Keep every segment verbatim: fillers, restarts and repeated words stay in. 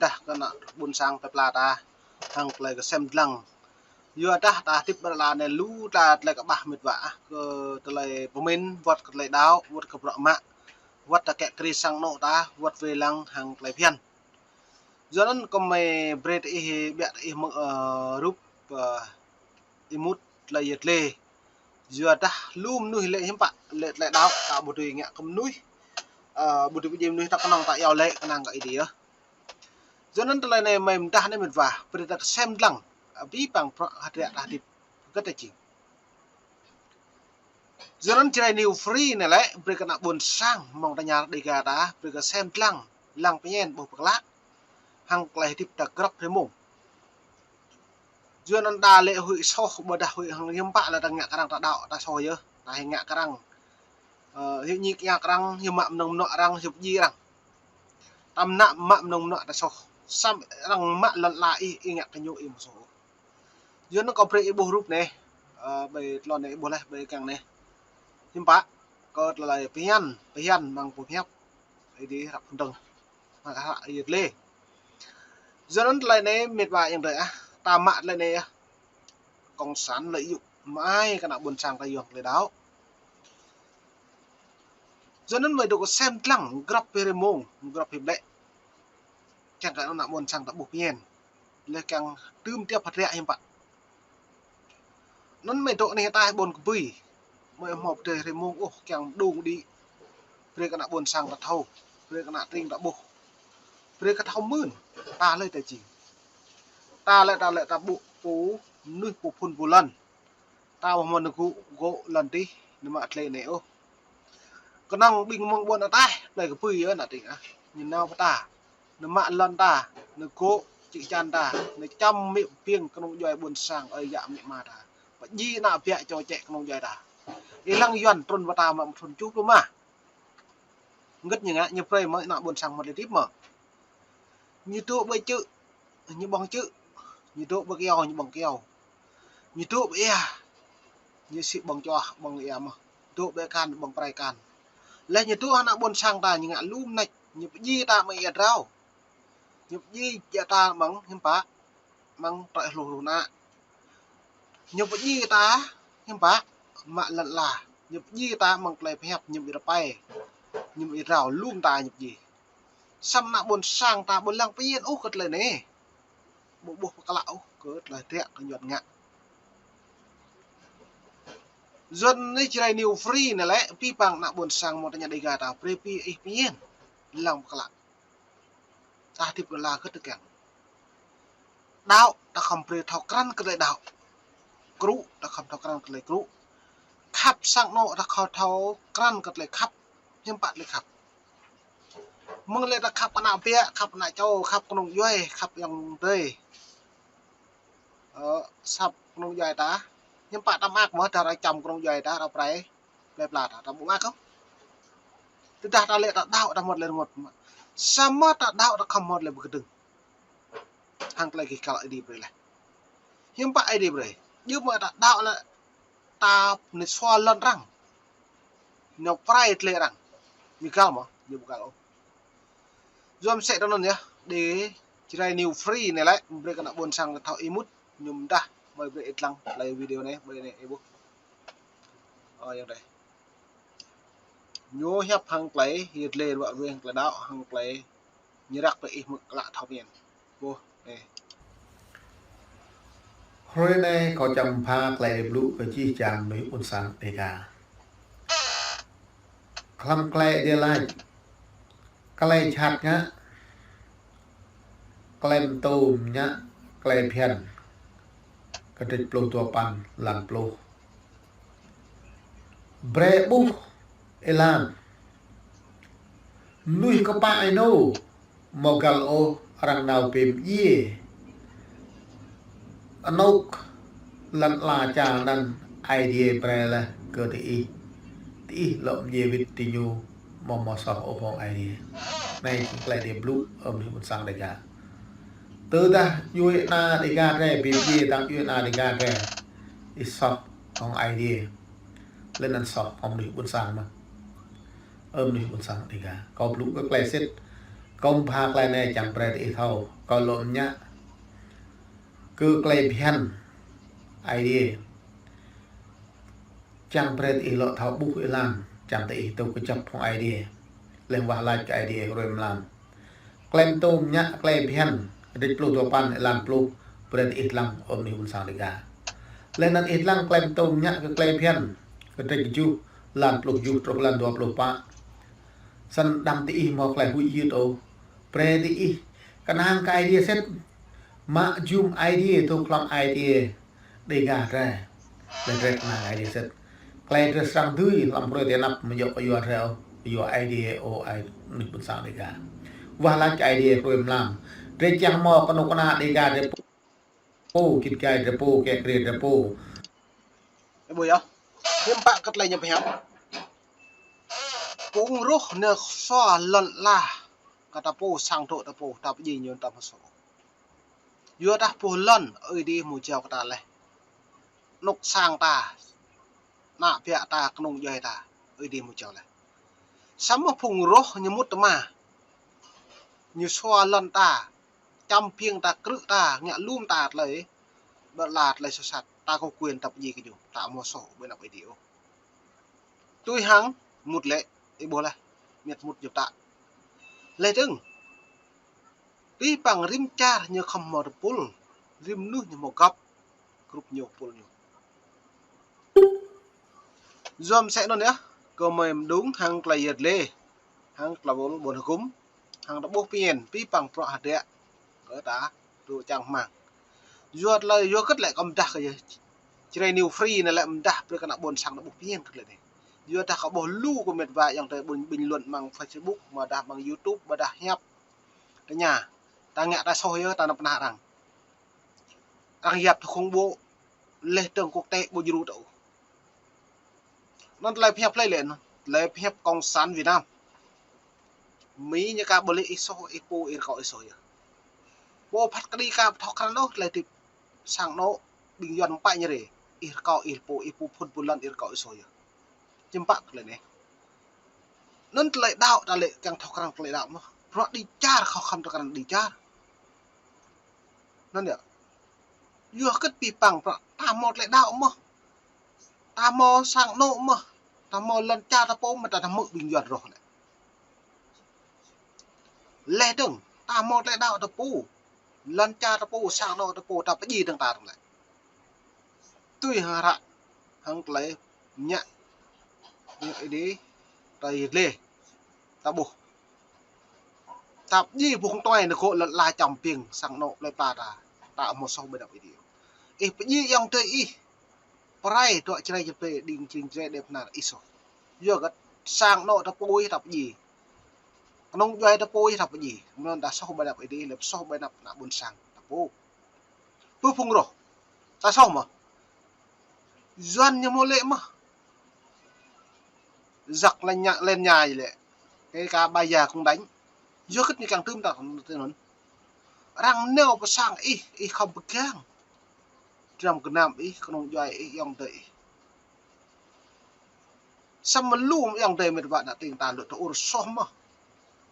dah kơ ană ƀôn sang plơi pla ta hăng tơlơi kơsem dlăng. Yua dah ta hơdip ƀơi lŏn anai lu ta tơlơi kơƀah mĕt wa ah, kơ tơlơi pơmĭn, wơ̆t kơ tơlơi đaŏ, wơ̆t kơ bruă mă, wơ̆t ta kĕ kri sang anŏ ta, wơ̆t wai lăng hăng tơlơi phiăn. Yua anŭn kơmơi brơi ta ih, biă ta ih mơ̆ng, ơ, rup, ơ, ih mŭt tơlơi yơh tơlơi. Yua dah lu mơnuih lĕ hiư̆m pă, lĕ tơlơi đaŏ, ta ƀu dưi ngă kơ mơnuih, ơ, ƀu dưi pơjing mơnuih ta kơnơ̆ng ta iâu laĭ kơnang kơ Ơi Adai yơh. Yua anŭn tơlơi anai mơi mơdah anai mĕt wa, brơi ta kơsem dlăng, ơ, abih bang bruă hơdră ta hơdip, hơget ta jing. Yua anŭn Jrai New Free anai lĕ, brơi kơ ană ƀôn sang mơ̆ng tơña Dêga ta, brơi kơsem dlăng, lăng pơñen ƀuh pơklă, hăng tơlơi hơdip ta grăp rơmông. Yua anŭn đa lĕ huĭ soh, ƀôdah huĭ hăng hiư̆m pă lĕ ta ngă kơ arăng ta đaŏ, ta soh yơh, ta hĭ ngă kơ arăng. Ơ, hĭ ñik ñak arăng, hĭ mă mơnơ̆ng mơnuă arăng, hĭ pơjing arăng. Ta mơnă mă mơnơ̆ng mơnuă ta soh. Samơ̆ arăng mă lŏn ala ih, ih ngă kơ ñu ih mơ̆ soh. Yua anŭn kâo brơi ih ƀuh rup anai, ơ, ƀơi tơlơi anai ih ƀuh laih, ƀơi kiăng anai. Hiư̆m pă, kơ tơlơi phiăn, phiăn mơ̆ng pơhiăp. Ih dih răp phun dơ̆ng. Mă kơ hră yơh tơlơi. Yua anŭn tơlơi anai mĕt wa ayŏng adơi ah, ta mă tơlơi anai ah. Cộng sản lợi dụng mă ai kơ ană ƀôn sang ta yua hăng tơlơi đaŏ. Yua anŭn mơi dŏ kơsem dlăng, grăp hĭ rơmông, grăp hĭ ƀlĕ. Kiăng kơ ană ƀôn sang ta ƀuh pơñen. Lĕ kiăng tơm tiap hơdră hiư̆m pă. Anŭn mơi dŏ anih ataih ƀôn kơbui. Mơi hmâo pơdơi rơmông ôh, kiăng đung đĭ. Brơi kơ ană ƀôn sang ta thâo. Brơi kơ ană tring ta ƀuh. Brơi kơ thâo mưn. Ta lĕ ta jing. Ta lĕ, ta lĕ, ta ƀuh pô, mơnuih pô phŭn pô lŏn. Ta ƀu hmâo nơgŭ gŏ lŏn tih, nao mă tơlơi anai ôh. Kơnơ̆ng ƀing mơ̆ng ƀôn ataih, plơi kơbui yơh ană tring ah. Ñu nao pơ ta. Nao mă lŏn ta, nao gŏ čư̆ čan ta, nao čăm amĭ ƀing kơnung djuai ƀôn sang, ơi yă amĭ ama ta. Pơjing ană biă čô čĕ kơnung djuai ta. Ih lăng Yuan trŭn pơ ta mă mơ̆ thŭn tơjuh pluh rơma. Hơget ñu ngă, ñu brơi mơ̆ ană ƀôn sang mơ̆ tơlơi hơdip mơ̆. Ñu dŏ ƀơi čư̆, ñu ƀơ̆ng čư̆. Ñu dŏ ƀơi kyâo, ñu ƀơ̆ng kyâo. Ñu dŏ ƀơi ia, ñu sĭ ƀơ̆ng čuah, ƀơ̆ng ia mơ̆. Dŏ ƀơi akan, ƀơ̆ng prai akan. Laih ñu dŏ ană ƀôn sang ta, ñu ngă lu mơneč, ñu pơjing ta mơ̆ng ia drao. Ñu pơjing ia ta mơ̆ng hiư̆m pă, mơ̆ng trơi hluh hluh ană. Ñu pơjing ta hiư̆m pă, mă lŏn ala. Ñu pơjing ta mơ̆ng tơlơi pơhiăp, ñu ƀu rơpai. Ñu ƀu drao, lu mơta ñu pơjing. Samơ̆ ană ƀôn sang ta ƀu lăng pơñen ôh kơ tơlơi anai. Ƀu ƀuh pơklă ôh kơ tơlơi hơdră kơ Yuan ngă. Yuan anai Jrai New Free anai lĕ, abih bang ană ƀôn sang mơ̆ng tơña Dêga ta, brơi ih pơñen. Lăng pơklă. Ta hơdip kơ ala hơget tơkeng. Đaŏ, ta khŏm brơi thâo krăn kơ tơlơi đaŏ. Krŭ, ta khŏm thâo krăn kơ tơlơi krŭ. Khăp sang anŏ, ta khŏm thâo krăn kơ tơlơi khăp. Hiư̆m pă tơlơi khăp. Mơ̆ng lĕ ta khăp ană biă, khăp ană čô, khăp kơnung djuai, khăp ayŏng adơi. Ơ, khăp kơnung djuai ta. Hiư̆m pă ta mơak mơ̆, ta ră čăm kơnung djuai ta, ră prai. Plơi pla ta, ta ƀu mă kơ. Tơdah ta lĕ ta đaŏ ta hmâo tơlơi rơngot mơ̆. Samơ̆ ta đaŏ ta khŏm hmâo tơlơi pơkơdơ̆ng. Hăng tơlơi gih kăl Ơi Adai brơi laih. Hiư̆m pă Ơi Adai brơi. Djơ̆ mơ̆ ta đaŏ lĕ ta nao sua lŏn arăng. Nao prai tơlơi arăng. Ñu găl mơ̆, ñu ƀu găl ôh. Yua mơ̆ sĕ tơ anŭn yơh, đe Jrai New Free anai lĕ, brơi kơ ană ƀôn sang ta thâo ih mŭt, ñu mơdah, mơi brơi ih lăng tơlơi video anai, brơi anai ih ƀuh. Ơ, ayŏng adơi. Ñu hiăp hăng tơlơi, yơh tơlơi ruă ruih hăng tơlơi đaŏ, hăng tơlơi ñu răk brơi ih mơ̆ klă thâo pơmĭn. Ƀuh, anai. Hrơi anai kâo čăm pha tơlơi blŭ kơ jih jang mơnuih ƀôn sang Dêga. Hlăm tơlơi Ơi Adai laĭ, tơlơi jhat ngă, tơlơi mơtô mơñă, tơlơi phiăn. Kơdrêč pluh dua păn, lăn pluh. Brơi ƀuh êlan. Mơnuih kơpă ênô, hmâo găl ôh arăng nao pơm djiê. Anŏk lăn ala čar anŭn Ơi Adai brơi laih kơ diih. Diih lŏ mdjiê wĭt diñu, hmâo hmâo soh ôh hăng Ơi Adai. Anai jing tơlơi Ơi Adai blŭ, ơ mơnuih ƀôn sang Dêga. Tơdah djuai ana Dêga drơi, pơm djiê tơdang djuai ana Dêga drơi. Ih soh hăng Ơi Adai. Lĕ anŭn soh hăng mơnuih ƀôn sang mơ̆. Ơ mơnuih ƀôn sang Dêga. Kâo blŭ kơ tơlơi sĭt. Kông pha tơlơi anai čang brơi tơ ih thâo, kâo lŏ mñă kơ tơlơi phiăn Aê Diê. Čang brơi tơ ih lŏ thâo ƀuh ih lăng, čang tơ ih tŭ kơjăp phung Aê Diê. Leh wah lač kơ Aê Diê hrơi mlam. Tơlơi pơtô mñă tơlơi phiăn, kơdrêč pluh dua păn, êlan pluh, brơi tơ ih lăng ôm ih ƀôn sang Dêga. Leh anŭn ih lăng tơlơi pơtô mñă kơ tơlơi phiăn, kơdrêč kơjuh, êlan pluh kơjuh truh êlan dua pluh pă. Săn đăm tơ ih hmâo tơlơi huĭ hyưt ôh. Brơi tơ ih kơnang kơ Aê Diê sĭt. Mă jum Aê Diê, tŭ klăm Aê Diê. Dêga drơi. Leh drơi kơnang Aê Diê sĭt. Tơlơi drơi srăng dưi, lăm hrơi tơ anăp mơyŏk kơ yua drơi ôh. Yua Aê Diê ôh, ai mơnuih ƀôn sang Dêga. Wah lač kơ Aê Diê hrơi mlam. Drơi čang hmâo kơnuk kơna Dêga drơi pô, git gai drơi pô, kĕ kriê drơi pô. Ơ ƀuh yơh. Hiư̆m pă kơ tơlơi ñu pơhiăp. Phung rŏh ñu sua lŏn ala kơ ta pô, sang dŏ ta pô, ta pơjing ñu ta mơ̆ sô. Yua dah boh lŏn Aê Diê hmâo jao kơ ta leh. Anŏ sang ta, ană bă ta, kơnung djuai ta, Aê Diê hmâo jao leh. Samơ̆ phung rŏh ñu mŭt tơma. Ñu sua lŏn ta, čăm ƀing ta, krư̆ ta, ngă lum ta tơlơi ƀơi lŏn tơlơi soh sat, ta kơ quyền ta pơjing kơ ñu, ta mơ̆ sô ƀơi anăp Aê Diê ôh. Tui hăng mŭt lĕ, ih ƀuh leh, miăt mŭt djŏp ta. Leh dơ̆ng, pih păng rĭm čar ñu khŏm hmâo tơpul, rĭm mơnuih ñu hmâo găp, grup ñu pul ñu. Yua mơsĕ anŭn yơh, kơ mơi mơđung hăng tơlơi yơt lê, hăng tơlơi ƀôn, ƀôn hơgŭm, hăng ta ƀuh pơmĭn, pih păng prŏ hơdră, kơ ta, tŭ čang hmang. Yua tơlơi, yua kơ tơlơi kơ mơdah kơ yơh. Jrai New Free anai lĕ mơdah brơi kơ ană ƀôn sang ta ƀuh pơmĭn kơ tơlơi anai. Yua dah kơ ƀuh lu kơ met wa ayŏng adơi ƀuôn bình luận amăng Facebook, mơdah amăng YouTube, mơdah hiăp. Tơña, ta ngă ta soh yơh, ta nao pơnah arăng. Arăng yap ta khủng bố, leh dơ̆ng quốc tế ƀu djru ta ôh. Anŭn tơlơi pơhiăp tơlơi lĕ anŭn, tơlơi pơhiăp Cộng sản Việt Nam. Mi ñu ka ƀu lĕ ih soh, ih pô, ih rơkâo ih soh yơh. Pô phat kơđi ka ƀu thâo krăn ôh tơlơi hơdip sang anŏ ƀing Yuan pă ñu rê, ih rơkâo ih pô, ih pô phŭn ƀu lŏn, ih rơkâo ih soh yơh. Hiư̆m pă tơlơi anai. Anŭn tơlơi đaŏ ta lĕ kiăng thâo krăn tơlơi đaŏ mơ̆n. Bruă đĭ čar khŏm thâo krăn đĭ čar. Anŭn yơh. Yua kơ pih păng bruă ta hmâo tơlơi đaŏ mơ̆n. Ta hmâo sang anŏ mơ̆n. Ta hmâo lŏn čar ta pô mơ̆n, ta hmư̆ ƀing Yuan rŏh lĕ. Leh dơ̆ng, ta hmâo tơlơi đaŏ ta pô. Lŏn čar ta pô, sang anŏ ta pô, ta pơjing dơ̆ng ta dơ̆ng lĕ. Tui hăng hră, hăng tơlơi mơñă, mơñă Aê Diê, ta yơh leh, ta ƀuh. Ta pơjing ƀuh tui anai kơ lŏn ala čăm ƀing sang anŏ plơi pla ta, ta hmâo soh ƀơi anăp Aê Diê. Ih pơjing ayŏng adơi ih, pơrai dŏ Jrai Čư̆ Pê, đing jing Jrai Dep Nar ih soh. Yua kơ sang anŏ ta pô ih ta pơjing. Kơnung djuai ta pô ih ta pơjing. Mơ̆n ta soh ƀơi anăp Aê Diê, lĕ soh ƀơi anăp ană ƀôn sang ta pô. Pơ phung rŏh. Ta soh mơ̆n. Yuan ñu hmâo lĕ mơ̆n. Giặc len nhà, len nhà lĕ. Kơ ka ba ya cũng đánh. Yua kơ ñu kiăng tŭm ta tui anŭn. Arăng nao pơ sang ih, ih khŏm pơgang. Dram gơnam ih, kơnung djuai ih, ayŏng adơi ih. Samơ̆ lu ayŏng adơi met wa ană tring ta lŏ ta ur soh mơ̆n.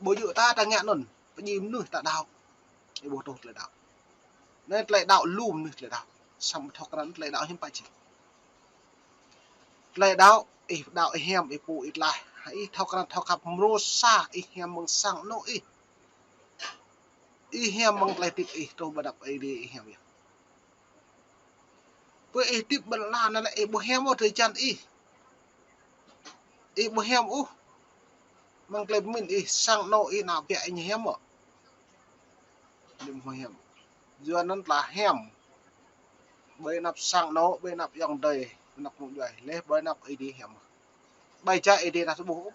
Ƀu djơ̆ ta, ta ngă anŭn, pơjing mơnuih ta đaŏ. Ih ƀuh tŭ tơlơi đaŏ. Anai tơlơi đaŏ lu mơnuih tơlơi đaŏ. Samơ̆ thâo krăn tơlơi đaŏ hiư̆m pă či. Tơlơi đaŏ, ih đaŏ ih hiam, ih pô ih tlaih. Ih thâo krăn thâo khăp mrô sa, ih hiam mơ̆ng sang anŏ ih. Ih hiam mơ̆ng tơlơi hơdip ih, truh ƀơi anăp Aê Diê ih hiam yơh. Pơ ih hơdip ƀơi lŏn anai lĕ ih ƀu hiam ôh drơi jăn ih. Ih ƀu hiam ôh. Mơ̆ng tơlơi pơmĭn ih sang anŏ ih ană bă ih ñu hiam ôh. Ih ƀu hiam. Yua anŭn tơlơi hiam. Ƀơi anăp sang anŏ, ƀơi anăp ayŏng adơi, anăp kơnung djuai, leh ƀơi anăp Aê Diê hiam. Ƀai jai Aê Diê ta tơƀuh ôh.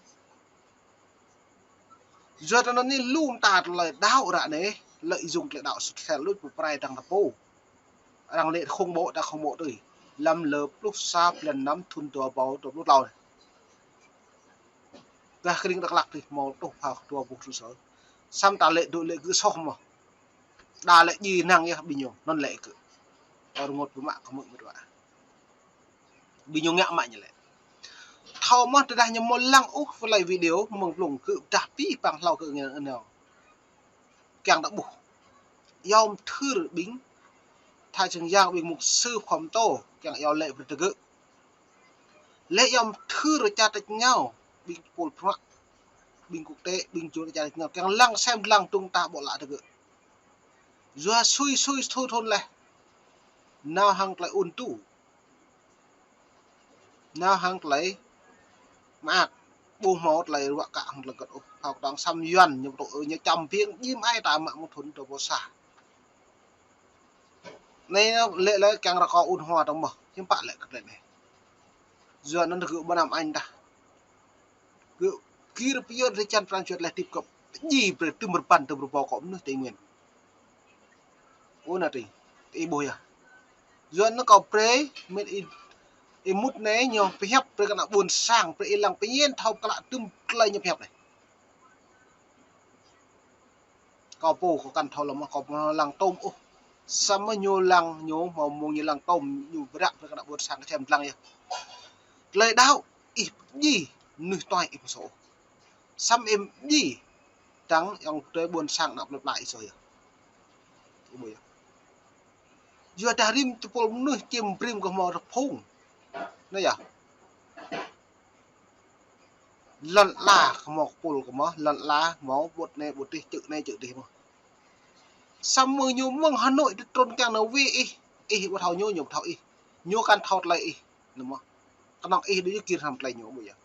Yua anŭn anai lu mơta tơlơi đaŏ ră anai, lợi dụng tơlơi đaŏ sut sel luč pơprai dơ̆ng ta pô. Arăng lĕ khủng bố, ta khủng bố tui. Lăm lơ pluh sa blan năm thun dua rơbâo dua pluh klâo anai. Gah kơring Dak Lak tui, hmâo tuh phao dua pluh tơsơ. Samơ̆ ta lĕ dŏ lĕ gơ̆ soh mơ̆n. Đa lĕ djai năng yơh ƀing ñu, anŭn lĕ gơ̆. Ta rơngot pơmă kơ mơ̆ mơ̆ wa. Ƀing ñu ngă mă ñu lĕ. Thâo mơ̆n tơdah ñu hmâo lăng ôh pơlai video mơ̆ng blung gơ̆ pơdah pih păng hlâo gơ̆ ngă anŭn. kiăng ta ƀuh. Yom thur ƀing, tha čang yang ƀing mục sư khom tô, kiăng yom lĕ brơi tơgŭ. Lĕ yom thur ča tĕč ngao, ƀing pul prak, ƀing quốc tế, ƀing jur ča tĕč ngao, kiăng lăng sem lăng tung ta ƀô̆ lă tơgŭ. Yua sui sui thu thun leh. Nao hăng tơlơi un tu. Nao hăng tơlơi mơak. Ƀu hmâo tơlơi ruă kă hăng tơlơi kơt ôh. Phao kơtang sam Yuan ñu tŭ ư ñu čăm piêng jim ai ta mă mŭt thun dua ƀô̆ sa. Anai lĕ lĕ kiăng rơkâo un hua tơng mơh. Hiư̆m pă lĕ kơ tơlơi anai. Yua anŭn tơgŭ ƀơi Nam Anh ta. Gơ̆ kir pơyơr tơčan pran jua tơlơi tip kơp. Ji brơi tơm rơbăn tơm rơbâo kơ mơnuih Tây Nguyên. Ơ anai tui, tui ƀuh yơh. Yua anŭn kâo brơi, mĭn ih, ih mŭt anai ñu pơhiăp brơi kơ ană ƀôn sang, brơi ih lăng pơñen thâo klă tơm tơlơi ñu pơhiăp anai. Kâo pô kâo kăn thâo lơ̆m kâo pô lăng tôm ôh. Samơ̆ ñu lăng ñu hmâo mông ñu lăng tôm ñu brak brơi kơ ană ƀôn sang kơčem lăng yơh. Tơlơi đaŏ ih ji mơnuih tuai ih pơsô ôh. Samơ̆ ih ji tăng yang tơlơi ƀôn sang ană plơi pla ih sô yơh. Ih ƀuh yơh. Yua dah rĭm tơpul mơnuih čim brĭm kơ hmâo rơphung. Anai yơh. Lŏn ala kơ hmâo kơpul kơ hmâo, lŏn ala hmâo ƀut anai ƀut dih, čư̆ anai čư̆ dih mơh. Samơ̆ ñu mơ̆ng Hà Nội tơ trŭn kiăng nao wĭ ih, ih ƀu thâo ñu, ñu ƀu thâo ih. Ñu kăn thâo tơlơi ih, anŭn mơh. Kơnơ̆ng ih đôč kir hăng tơlơi ñu ƀu yơh.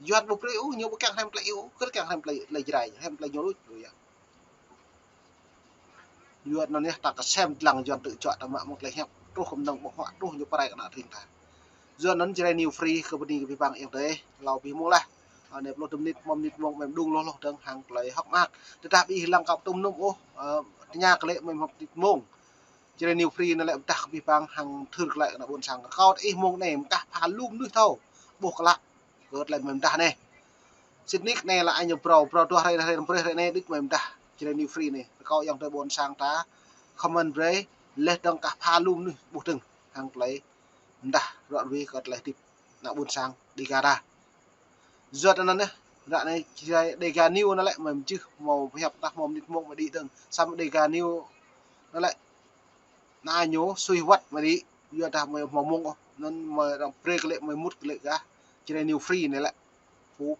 Yuan ƀu brơi ôh, ñu ƀu kiăng hrăm tơlơi ih ôh, kơ kiăng hrăm tơlơi, tơlơi Jrai, hrăm tơlơi ñu đôč ƀu yơh. Yua anŭn yơh ta kơsem lăng Yuan tŭ čuă ta mă mơ̆ng tơlơi hiăp truh kơ mơnơ̆ng ƀơ̆ng huă truh ñu pơrai kơ ană tring ta. Yua anŭn Jrai New Free kơ bơni kơ abih bang ayŏng adơi, hlâo abih mông lah. Anai pluh dua mơnit, mơ̆ng mơnit mông mơ̆ng đung hloh hloh dơ̆ng hăng tơlơi hŏk mơak. Tơdah ƀing ih lăng kâo tŭm nŭm ôh, ơ, tơña kơ lĕ mơ̆ng mơnit mông. Jrai New Free anai lĕ pơdah kơ abih bang hăng thur kơ lĕ kơ ană ƀôn sang. Kâo tơ ih mông anai mơkah pha lu mơnuih thâo. Ƀuh kơ lă. Kơ tơlơi mơ̆ng mơdah anai. Sĭt nik anai lă ai ñu brâo, brâo duah hrơi, hrơi, hrơi anai đĭt mơ̆ng mơdah. Jrai New Free anai. Kâo ayŏng adơi ƀôn sang ta comment brơi, leh dơ̆ng kah pha lu mơnuih ƀuh dơ̆ng hăng tơlơi mơdah ră ruai kơ tơlơi hơdip ană ƀôn sang Dega ta. Yua anŭn yơh, ră anai Jrai Dega New anai lĕ mơ̆ng jưh hmâo pơhiăp tah hmâo mơnit mông mơ̆ng đĭ dơ̆ng. Samơ̆ Dega New anai lĕ anai ñu sui wăt mơ̆ng đĭ, yua dah mơ̆ng hmâo mông ôh, anŭn mơ̆ng arăng brơi kơ lĕ mơ̆ng mŭt kơ lĕ gah Jrai New Free anai lĕ. Phu,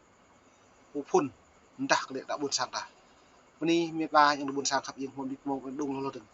phu phŭn mơdah kơ lĕ ană ƀôn sang ta. Bơni mĕt wa ayŏng adơi ƀôn sang khăp ing hmâo mơnit mông mơ̆ng đung hloh hloh dơ̆ng.